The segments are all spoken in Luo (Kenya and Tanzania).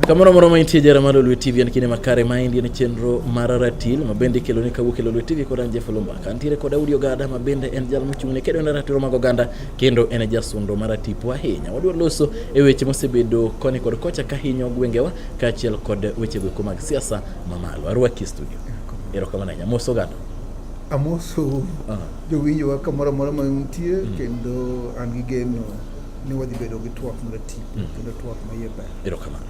Kamoro amora ma intie jara mar Lolwe TV en kinde makare ma endi en chenro mar ratil ma bende ikelo ni kawuok e Lolwe TV kod an Jeff Olumba. Antiere kod Audio Gada ma bende en jal mochung' ne kedo ne ratiro mag oganda kendo en jasundo mar tipo ahinya. Wadwa loso e weche mosebedo koni kod kocha ka hinyo gwengewa kaachiel kod weche goeko mag siasa mamalo. Arwaki e studio. Erokamano ahinya. Mos oganda. Amoso jowinjowa kamoro amora ma untie kendo an gi geno ni wadhi bedo gi twak maratipo kendo twak ma iye ber. Erokamano.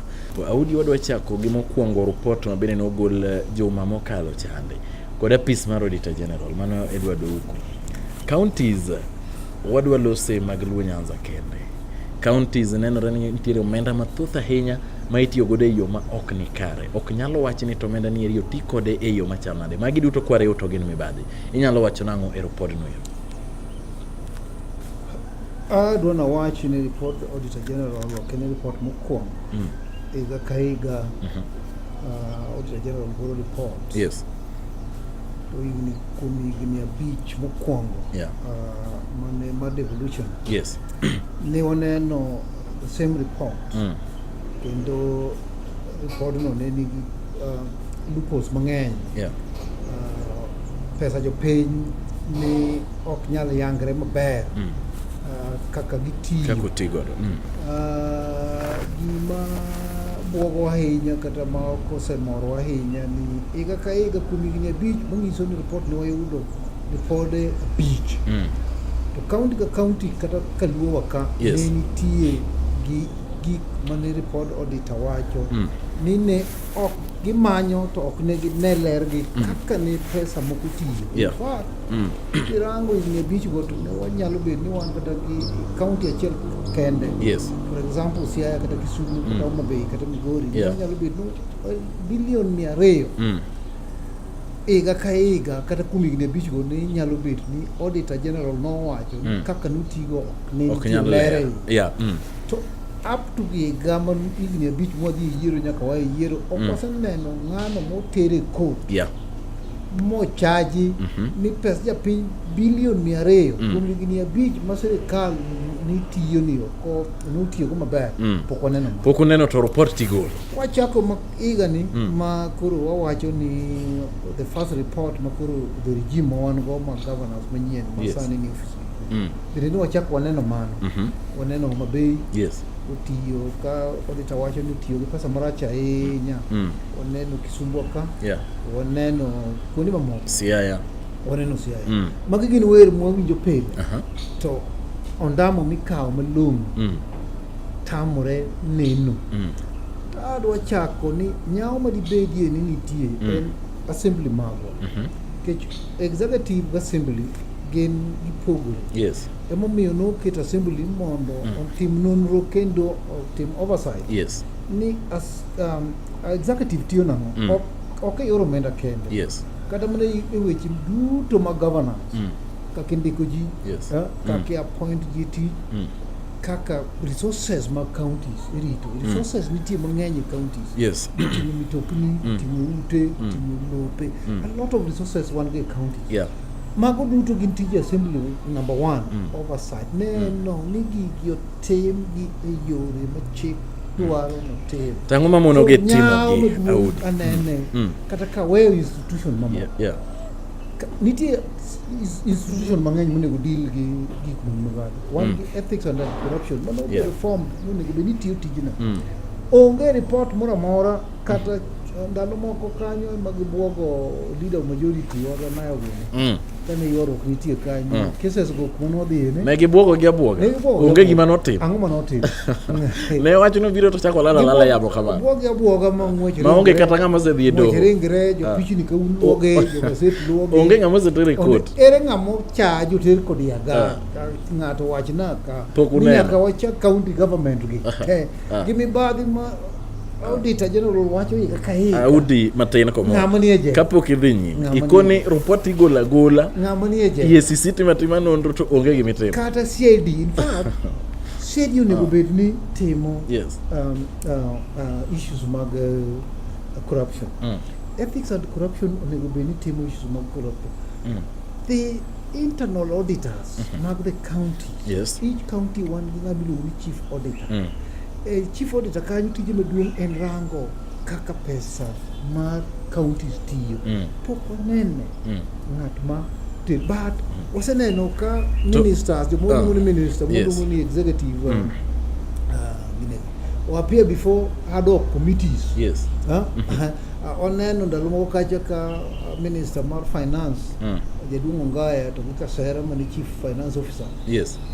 Audi wadwa chako gi mokwongo rupot ma bende nogol juma mokalo chande kod apis mar Auditor General mano Edward Ouko. Counties wadwa lose mag Luo Nyanza kende. Counties nenore ni nitiere omenda mathoth ahinya ma itiyo godo e yo ma ok ni kare. Ok nyal wach ni to omenda ni eri oti kode e yo machal nade. Magi duto kwariwo to gin mibadhi. Inyalo wacho nang'o e rupodno ero? Adwa nawach ni report Auditor General ok en report mokwongo. Higa ka higa Auditor General golo report. To higni kuom higni 5 mokwongo mane mar devolution ne waneno the same report. Kendo report no ne nigi loopholes mang'eny. Pesa jopiny ni ok nyal yangre maber kaka gitiyo. Kaka oti godo. Gima buogo ahinya kata ma ok osemoro ahinya ni higa ka higa kuom higni 5 manyiso ni report ne wayudo ripode 5. To county ka county kata kaluowa ka ne nitie gi gik mane report auditor wacho ni ne ok gimanyo to ok ne gine lergi kaka ne pesa moko tiyo. In fact, kirango higni 5 go to ne wanyalo bedo ni wan kata gi county achiel kende. For example, Siaya kata Kisumu kata Homa Bay kata Migori ne wanyalo bedo ni bilion 200 higa ka higa kata kuom higni 5 go ne nyalo bet ni Auditor General nowacho ni kaka notigo ok ne Ok nitie nyal ler ler. e iye. To up to higa ma higni 5 mwadhi e yiero nyaka wa e yiero ok waseneno ng'ano moter e court mochaji ni pes japiny bilion 200 kuom higni 5 ma sirikal ni tiyo ni ok notiyogo maber. Pok waneno mano. Pok uneno to report tigolo. Wachako ma higa ni ma koro wawacho ni the first report ma koro the regime ma wan go ma governors manyien ma sani ni office. Bende ni wachako waneno mano. Waneno Homa Bay otiyo ka auditor wacho ni otiyo gi pesa marach ahinya. Waneno Kisumu ka. Waneno kuonde mamoko. Siaya. Waneno Siaya. Magi gin wer mwawinjo pile. To ondamo mikawo malong'o tamore neno. Adwa chako ni nyawo madibedie ni nitie en assembly magwa. Nikech executive gi assembly gin gipogore. Emomiyo noket assembly mondo otim nonro kendo otim oversight. Ni as executive tiyo nang'o? Ok e yor omenda kende. Kata mana e weche duto mag governance. Kaka indiko ji, kaka i appoint ji tich, kaka resources mag counties irito. Resources nitie mang'eny e counties. Oting'o mitokni, oting'o ute, oting'o lope. A lot of resources wan go e counties. Mago duto gin tij assembly number 1, oversight. Neno ni gigi otim gi e yore ma chik dwaro notim. Tang'o ma mono gi timo nyawo gi maduong' Audi? anene kata ka weyo institution mamoko. Nitie institution mang'eny monego deal gi gik mag mibadhi. Wan gi ethics and anti-corruption mano reform monego bed ni tiyo tijno. Onge report moro amora kata ndalo moko kanyo ema gibuogo leader of majority Nayo gini. Kane ywaruok nitie kanyo. Cases go kuma nodhiye ne. Ne gibuogo gi abuoga. Ne gibuogo gi Onge abuoga. gima notim. Ang'o ma notim? Ne wach nobiro to chako lala lala yamo kamano. Obuogi abuoga ma ng'wech Maonge ringre. kata ng'ama osedhi e doho. Ng'wech ringre, jopichni ka un luoge, jogaset luoge. Onge ng'ama oseter e court. Ere ng'ama ocharge oter kod yaga. Ng'ato wachna ka. Pok Ni uneno. nyaka wachak county government gi. Te. Gi mibadhi ma Auditor General wacho higa ka higa. Audi matin komoro. Ng'ama nie jela. Kapok idhi nyime. Ng'ama Ikoni nie- report igolo agola. Ng'ama nie jela. EACC timo atima nonro to onge gima itimo. Kata CID, in fact, CID onego bed ni timo issues mag corruption. Ethics and corruption onego bed ni timo issues mag corruption. The internal auditors mag the county. Each county wan gi ng'ama iluongo ni chief auditor. Chief auditor kanyo tije maduong' en rango kaka pesa mar counties tiyo. Pok wanene ng'at ma but waseneno ka ministers, joma waluongo ni minister, waluongo ni executive, gine, appear before ad hoc committees. Oneno ndalo moko kacha ka minister mar finance, jaduong' Ongaya, to gi Kasera mane chief finance officer,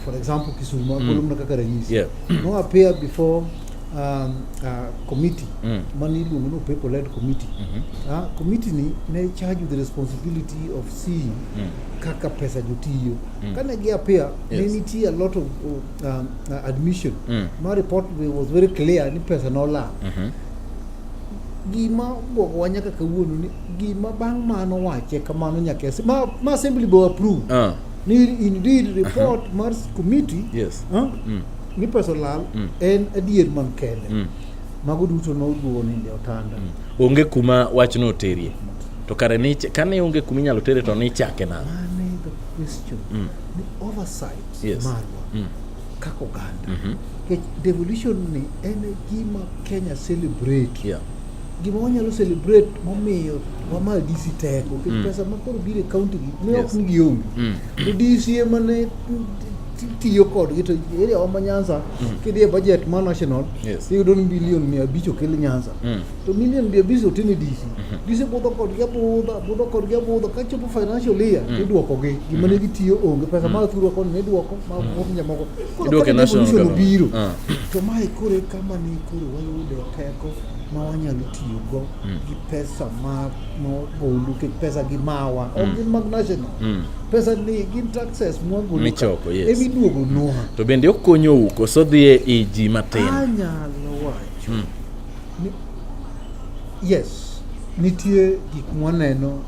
for example Kisumu, agolo mana kaka ranyisi, no appear before committee mane iluongo ni Opepo led committee. Committee ni ne charge with the responsibility of seeing kaka pesa jotiyo. Kane gi appear, ne nitie a lot of admission ma report was very clear ni pesa nolal. Gima bwogowa nyaka kawuono ni gima bang' mano wache kamano nyaka ma assembly bo approve ni indeed report mar committee ni pesa olal en adier man kende. Mago duto noduogo ninde otanda. Onge kuma wachno oterie. To kare ni kane onge kuma inyalo tere to nichake nang'o? Mane the question ni oversight marwa kaka oganda. Nikech devolution ni en gima Kenya celebrate. Gima wanyalo celebrate momiyo wama DC teko. Nikech pesa ma koro biro e county gi ne ok ni gionge. To DC ema ne tiyo kodgi, to area wa ma Nyanza, kidhi e budget ma national, iyudo ni bilion 500 okel Nyanza. To milion 500 otene DC. DC budho kodgi abudha, budho kodgi abudha, kachopo financial year, iduokogi. Gima ne gitiyo onge. Pesa mar thurwa koni ne iduoko, ma pinje moko. Koro Iduoko e ka national devolution government. obiro, to mae koro e kama ne koro wayude teko ma wanyalo tiyogo gi pesa ma mogol, nikech pesa gi mawa ok gin mag national. Pesa ni gin taxes mwagolo ka, Michoko, yes. emiduogo nwa. To bende okonyou koso dhi e i ji matin? Anyalo wacho ni yes, nitie gik mwaneno,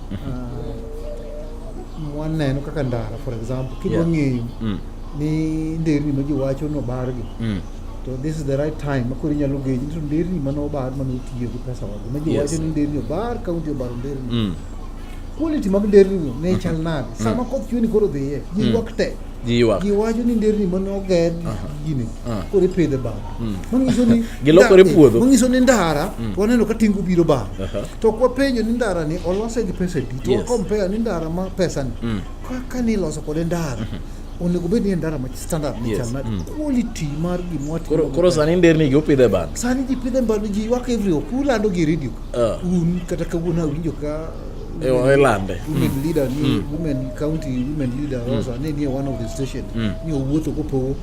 mwaneno kaka ndara, for example, kidwa ng'eyo ni nderni ma ji wacho nobargi, to this is the right time ma koro inyalo geji to nderni mane obar mane otiyo gi pesa wagi ma ji wacho ni nderni obar, county obaro nderni, quality mag nderni go ne chal nade? Sama koth chwe ni koro dhiye ji ywak te. Ji ywak. Ji wacho ni nderni mane oger gini koro ipidhe bando. Manyiso ni Gilokore puodho. Manyiso ni ndara waneno ka tingo biro bando. To ok wapenjo ni ndara ni olose gi pesa adi, to wa compare ni ndara ma pesa ni kaka ni iloso kode ndara onego bed ni en ndara ma standard ni chal nade, quality mar gima watimo Koro, gi koro pesa. sani nderni gi opidhe bando. Sani ji pidhe bando, ji ywak everywhere, kulando gi radio. Un kata kawuono awinjo ka Ilande. Women leader ni women county women leader Rosa ne nie one of the station ni owuotho kopogo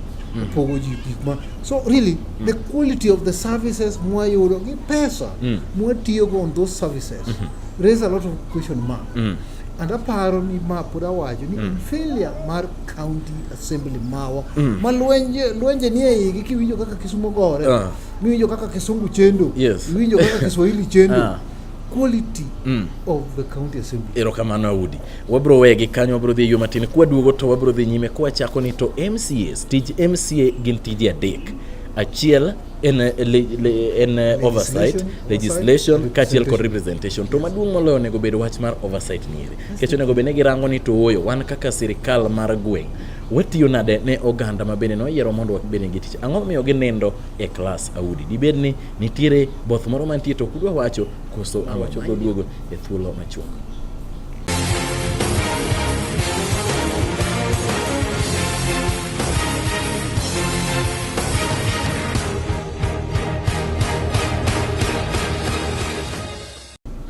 opogo ji gik ma, so really the quality of the services mwayudo gi pesa mwatiyogo on those services raise a lot of question mark. And aparo ni ma pod awacho ni en failure mar county assembly mawa ma lwenje nie igi. Kiwinjo kaka Kisumo gore, miwinjo kaka Kisungu chendo, iwinjo kaka Kiswahili chendo, quality of the county assembly. Erokamano Audi. Wabro wegi kanyo, wabro dhi e yo matin. Kwaduogo to wabro dhi nyime kwachako ni to MCAs, tij MCA gin tije adek. Achiel en, en oversight, legislation kaachiel kod representation. To maduong' moloyo onego bed wach mar oversight nieri. Nikech onego bed ni girango ni to ooyo, wan kaka sirikal mar gweng' watiyo nade ne oganda ma bende noyiero mondo wabed gi tich. Ang'o momiyo ginindo e klas Audi? Dibed ni nitiere both moro mantie to ok udwa wacho koso ang'o? Wabro duogo e thuolo machuok.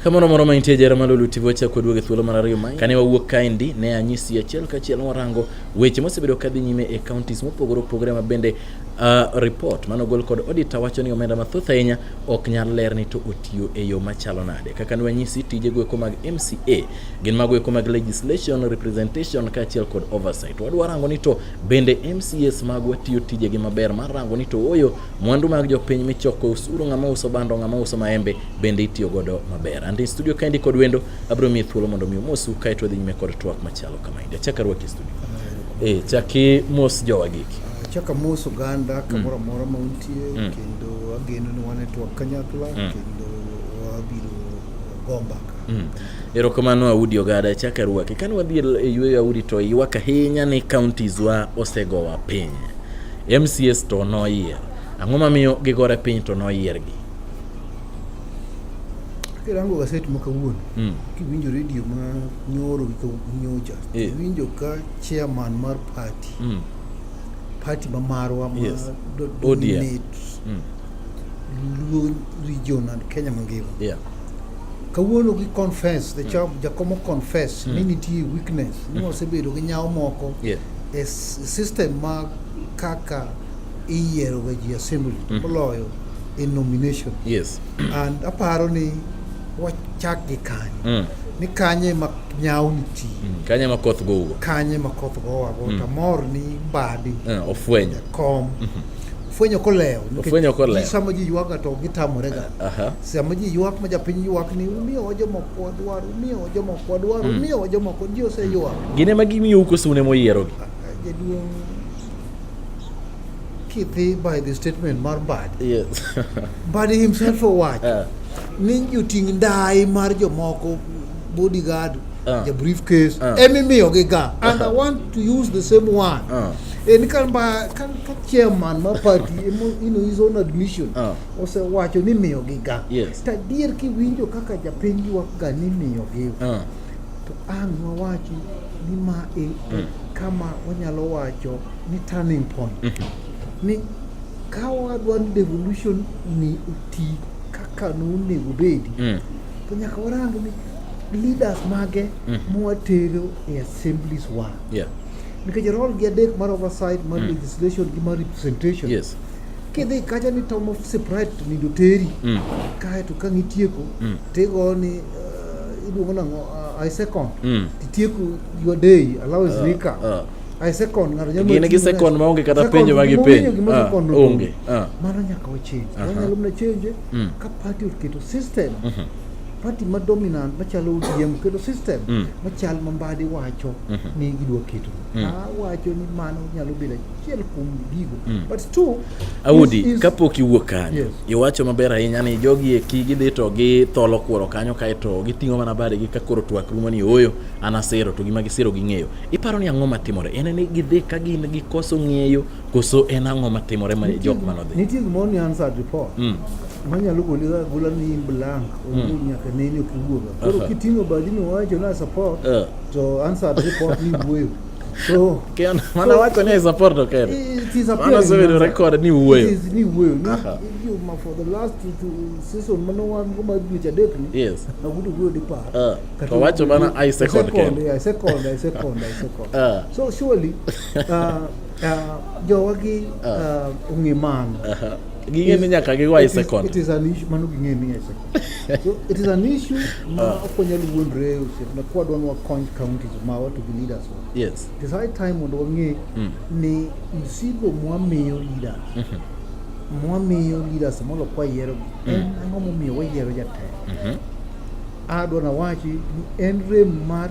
Kamoro moro ma intie jera Malulu TV, wachako duogo e thuolo mar ariyo ma kane wawuok kaendi ne anyisi achiel kachiel warango weche mosebedo kadhi nyime e counties mopogore opogore ma bende report manogol kod auditor wacho ni omenda mathoth ahinya ok nyal ler ni to otiyo e yo machalo nade. Kaka ne wanyisi, tije goeko mag MCA gin mago eko mag legislation, representation kaachiel kod oversight. Wadwa rango ni to bende MCAs magwa tiyo tijegi maber mar rango ni to ooyo mwandu mag jopiny michoko usuru, ng'ama uso bando, ng'ama uso maembe bende itiyo godo maber. And in studio kaendi kod wendo abiro miyi thuolo mondo mi omosu kaeto wadhi nyime kod twak machalo kamaendi. Achak arwaki e studio. Chaki mos jowa giki. Achako mos oganda kamoro amora ma untie, kendo ageno ni wan e twak kanyakla, kendo wabiro go mbaka. Erokamano Audi Ogada, achak arwaki. Kane wadhi e yueyo Audi to ywak ahinya ni counties wa osegowa piny. MCAs to noyier. Ang'o mamiyo gigore piny to noyiergi? Kirango gaset ma kawuono, kiwinjo redio ma nyoro gi nyocha, iwinjo ka chairman mar party, party ma marwa ma dominate Luo region and Kenya mangima. Kawuono gi confess, the Jakomo confess ni nitie weakness, ni wasebedo gi nyawo moko e system ma kaka iyiero ga ji assembly moloyo e nomination. And aparo ni wachak gi kanyo. Ni kanye ma nyawo nitie. Kanye ma koth gougo. Kanye ma koth gowago. Tamor ni Mbadi. Ofwenyo. Jakom. Ofwenyo kolewo. Ofwenyo kolewo. Sama ji ywaga to gitamore ga. Sama ji ywak ma japiny ywak ni umiyowa joma ok wadwar, umiyowa joma ok wadwar, umiyowa joma ok ji oseywak. Gin ema gimiyou koso un ema uyierogi? Jaduong' kidhi by the statement mar Mbadi. Mbadi himself owacho ni joting' ndai mar jomoko bodyguard ja briefcase emimiyogi ga and I want to use the same one. En ka ka chairman mar party in his own admission osewacho ni imiyogi ga. To adier kiwinjo kaka japiny ywak ga ni imiyogi. To ang' wawachi ni ma e kama wanyalo wacho ni turning point. Ni ka wadwa ni devolution ni oti kaka nonego obedi, to nyaka warang ni leaders mage mwatero e assemblies wa. Nikech role gi adek mar oversight, mar legislation gi mar representation. Kidhi kacha ni tomo separate to nindo teri. Kaeto ka ng'itieko, tigo ni iluongo nang'o, I second. Titieko your day, allowance nika. I second ng'ato nyalo Gin gi second maonge kata penjo ma gipenjo. Onge. Mano nyaka wa change. Wanyalo mana change ka party oketo system. Party ma dominant machalo ODM keto system machal ma Mbadi wacho ni gidwa keto. Awacho ni mano nyalo bedo achiel kuom gigo. But two, Audi, kapok iwuok kanyo, iwacho maber ahinya ni jogi eki gidhi to githolo kuoro kanyo kaeto giting'o mana badegi ka koro twak rumo ni ooyo an asiro to gima gisiro ging'eyo. Iparo ni ang'o matimore? En ni gidhi ka gin gi koso ng'eyo koso en ang'o matimore ma jok manodhi? Nitie gimoro ni answered report. Manyalo goli agola ni in blank, onge nyaka neni ok iwuoga. Koro kiting'o badi ni wacho na support, to answered report ni wuoyo. So, mana wacho ni support to kende. It is Mano osebedo record ni wuoyo. It is ni wuoyo. Ni ma for the last season mano wan go mar dweche adek ni. Agudo wuoyo dipar. To wacho mana I second kende. I second, I second, I second. So surely jowagi ong'e mano. Ging'e ni nyaka gigo I second. It is an issue, mano ging'e ni I second. So it is an issue ma ok wanyal wuondre osiepna kwadwa ni wakony counties mawa to gi leaders wa. It is high time mondo wang'e ni msigo mwamiyo leaders, mwamiyo leaders molo kwayiero en ang'o momiyo wayiero jatelo. Adwa nawachi ni en rem mar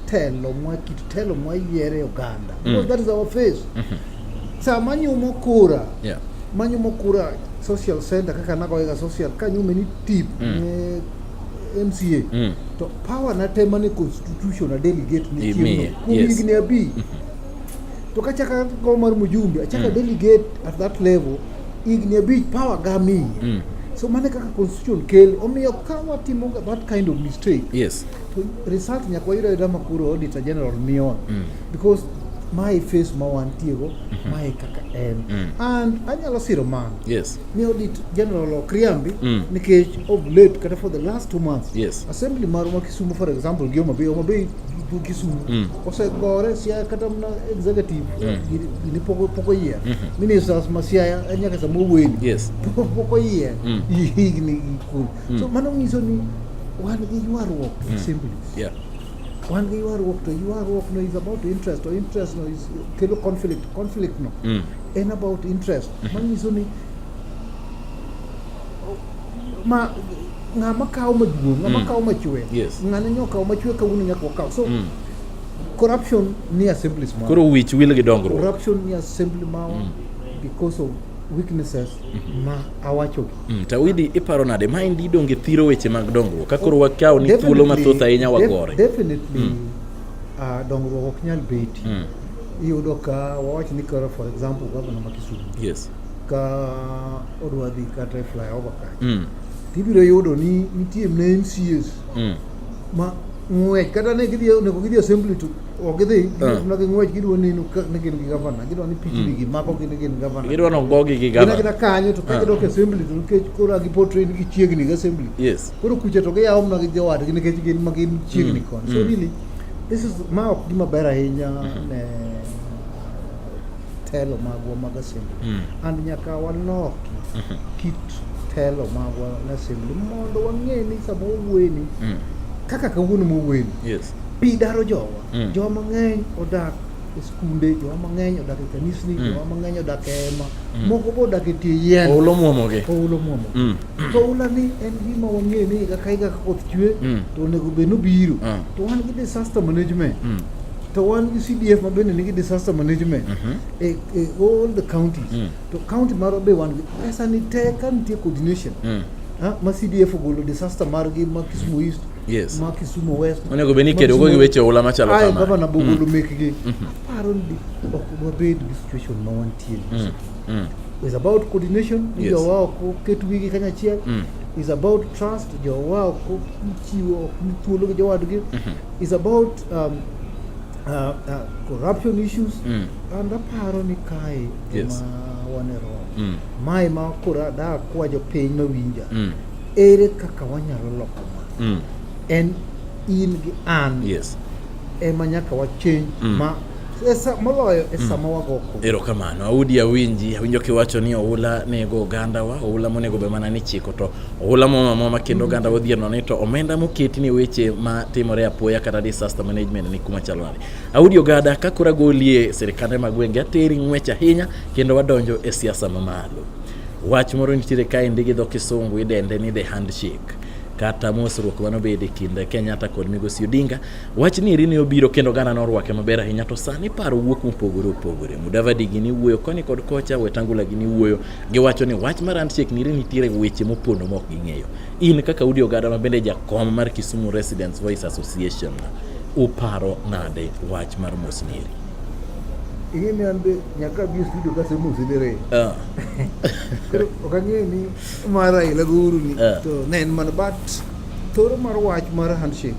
telo mwa kit telo mwayiero e oganda. Because that is our face. Sama nyumo kura, manyumo kura social center kaka nagoyega social kanyume ni tip ne MCA to power na te mane constitution a delegate ni chieng'no kuom higni abich. To kachaka go mar mjumbe achaka delegate at that level higni abich power ga miye. So mane kaka constitution kele omiyo ka watimo that kind of mistake to result nyaka wayud ayuda ma koro auditor general miyowa because mae face ma wantiego mae kaka en and anyalo siro mano ni audit general ok riambi nikech of late kata for the last 2 months assembly marwa ma Kisumu for example gi Homa Bay, Homa Bay gi Kisumu osegore Siaya kata mana executive gini pok oyier ministers ma Siaya nyaka sama owuoyeni pok oyier higni kun so mano nyiso ni wan gi ywaruok e assemblies. Wan gi ywaruok to ywaruok no is about interest to interest no is kelo conflict, conflict no en about interest manyiso ni ma ng'ama kawo maduong', ng'ama kawo machwe, ng'ane nyo kawo machwe kawuono nyaka wakaw. So corruption ni assemblies mawa. Koro wich wil gi dongruok. Corruption ni assembly mawa because of weaknesses ma awachogi. Tawidi iparo nade maendi donge thiro weche mag dongruok ka koro wakawo ni thuolo mathoth ahinya wagore? Definitely dongruok ok nyal beti. Iyudo ka wawach ni koro for example governor ma Kisumu. Ka odwa dhi kata e flyover kacha tibiro yudo ni nitie ne MCAs ma ng'wech kata ne gidhi onego gidhi assembly to ok gidhi gidhi gi ng'wech gidwa neno ka ne gin gi gavana gidwa ni pichni gi mako gi ni gin gavana Gidwa ni ogogi gi gin gavana. agina kanyo to ka gidok e assembly to nikech koro gi portray ni gichiegni gi assembly Yes. koro kucha to giyawo mana gi jowadgi nikech gin ma gin chiegni koni so really this is ma ok gima ber ahinya ne telo magwa mag assembly and nyaka waloki kit telo magwa ne assembly mondo wang'e ni sama wawuoyeni kaka kawuono mawuoyeni pi daro jowa jowa mang'eny odak e skunde jowa mang'eny odak e kanisni jowa mang'eny odak e hema moko be odak e tie yien Oula omwomogi. oula omwomo to oula ni en gima wang'eyo ni higa ka higa ka koth chwe to onego bed nobiro to wan gi disaster management to wan gi CDF ma bende nigi disaster management e all the counties to county marwa be wan gi pesa ni te ka nitie coordination ma CDF ogolo disaster margi ma Kisumu East ma Kisumu West Onego bed ni ikedo go gi weche oula machalo ae kamae. gavana bogolo mekgi aparo ni ok wabed gi situation ma wantie ni. It's about coordination ni jowa ok oket wigi kanyachiel is about trust jowa ok ochiwo ok mi thuolo gi jowadgi is about corruption issues and aparo ni kae ema wan e wrong mae ma koro da kwa jopiny mawinja ere kaka wanyalo loko ma en in gi an ema nyaka wa change ma moloyo e sama wago kura. Erokamano. Audi awinji, awinjo kiwacho ni oula nego ogandawa, oula monego bed mana ni chiko to oula mwomo amwoma kendo oganda odhier nono ni to omenda moketi ne weche ma timore apoya kata disaster management ni kuma chalo nade. Audi ogada ka koro agolie sirikande mag gwenge ateri ng'wech ahinya kendo wadonjo e siasa mamalo. Wach moro nitiere kaendi gi dho kisungu idende ni the handshake kata mosruok manobedo e kind Kenyatta kod Migosi Odinga. Wach ni eri ne obiro kendo oganda norwake maber ahinya to sani paro wuok mopogore opogore. Mudavadi gini wuoyo koni kod kocha, Wetangula gini wuoyo giwacho ni wach mar handshake ni eri nitiere weche mopondo mok ging'eyo. In kaka Udi Ogada ma bende jakom mar Kisumu Residents Voice Association, uparo nade wach mar mos ni eri? Ing'e ni an be nyaka abi e studio kasemosi diriyo. Koro ok ang'eyo ni mar Raila gi Uhuru ni to ne en mana but thoro mar wach mar handshake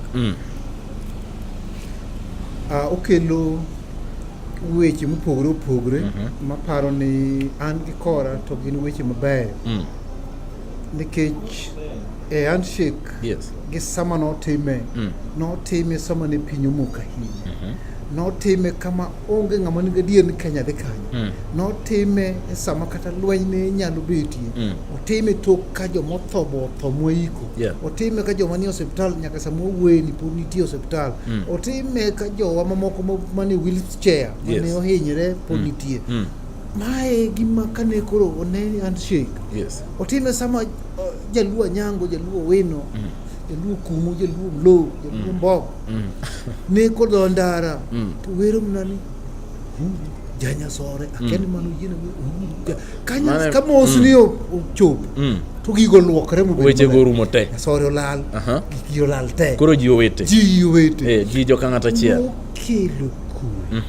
okelo weche mopogore opogore maparo ni an gi kora to gin weche mabeyo nikech e handshake gi sama notime notime sama ne piny omoko ahinya notime kama onge ng'ama nigi adier ni Kenya dhi kanye notime e sama kata lweny ne nyalo betie otime tok ka jomotho bo otho mwaiko otime ka joma nie osiptal nyaka sama wawuoye ni pod nitie osiptal otime ka jowa mamoko mane wheelchair mane ohinyre pod nitie mae gima kane koro one ni handshake otime sama Jaluo Anyango, Jaluo Owino, Jaluo Kumu, Jaluo Mlo, Jaluo Mbogo ne kodho ndara to wero mana ni janyasore akia ni mano yiene kanyo ka mos ni ochopo to gigo luokre mobedo Weche go maler. orumo te. Nyasore olal gigi olal te Koro ji owete. ji owete Ji joka ng'ato achiel. Nokelo kwe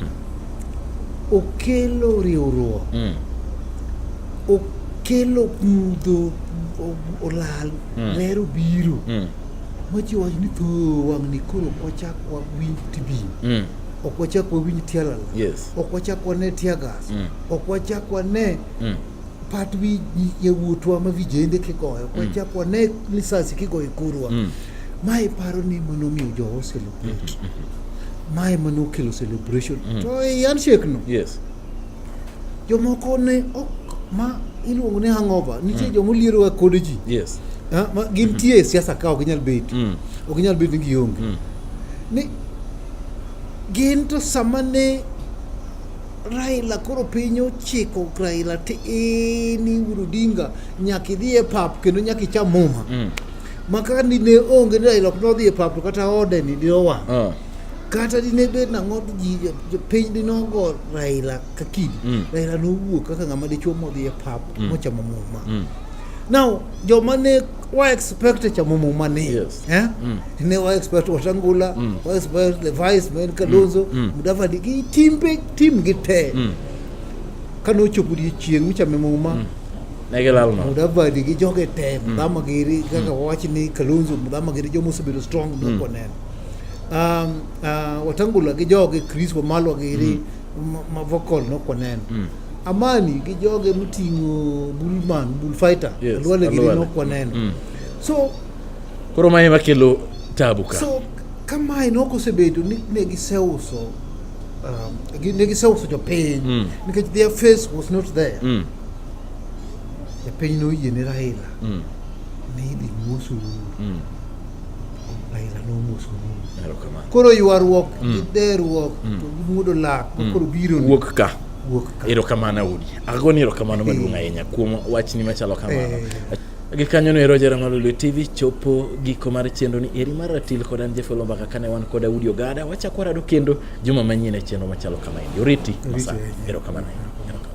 okelo riwruok okelo mudho olal ler obiro ma ji wacho ni tho wang'ni koro ok wachak wawinj tibim ok wachak wawinj tialala ok wachak wane tear gas ok wachak wane pat wi yawuotwa ma vijende kigoyo ok wachak wane lisasi kigoyo e korwa mae paro ni manomiyo jowa celebrate mae manokelo celebration to e handshake no jomoko ne ok ma iluongo ni hangover nitie joma oliero ga kode ji ma gintie e siasa ka ok ginyal bet ok ginyal bet ni gionge ni gin to sama ne Raila koro piny ochiko Raila tin ni Wuod Odinga nyaka idhi e pap kendo nyaka icham muma ma kaka dine onge ni Raila ok nodhi e pap to kata ode ni dine owang' kata dine bed nang'o ji jopiny dine ogo Raila ka kidi Raila nowuok kaka ng'ama dichuo modhi e pap mochamo muma now joma ne wa expect chamo muma ni ne wa expect Wetangula wa expect the vice man Kalonzo Mudavadi gi timbe tim gi te Kane ochopo odiechieng' michame muma, Ne gilal nono. Mudavadi gi joge te, Mudhama giri, kaka wawach ni Kalonzo, Mudhama giri joma osebedo strong ne ok waneno. Wetangula gi joge, Chris Wamalwa giri, ma vocal ne ok waneno. Amani gi joge moting'o Bullman, Bullfighter, Khalwale giri Khalwale. ne ok waneno. So Koro mae ema kelo tabu ka. So kamae ne ok osebedo ni ne giseuso ne giseuso jopiny nikech their face was not there. Japiny noyie ne Raila ni idhi mos Uhuru. Raila nomoso Uhuru. Erokamano. Koro ywaruok gi deruok to gi muodo lak ma koro biro ni Wuok ka. wuok ka. Erokamano Audi. Agoni erokamano maduong' ahinya kuom wachni machalo kamano. Gi kanyo no ero jara mar Lolwe TV chopo giko mar chenro ni eri mar ratil kod an Jeff Oloo Mbaka kane wan kod Audi Ogada. Wachako warado kendo juma manyien e chenro machalo kama endi. Oriti Oriti masa. ahinya. Erokamano ahinya. Erokamano.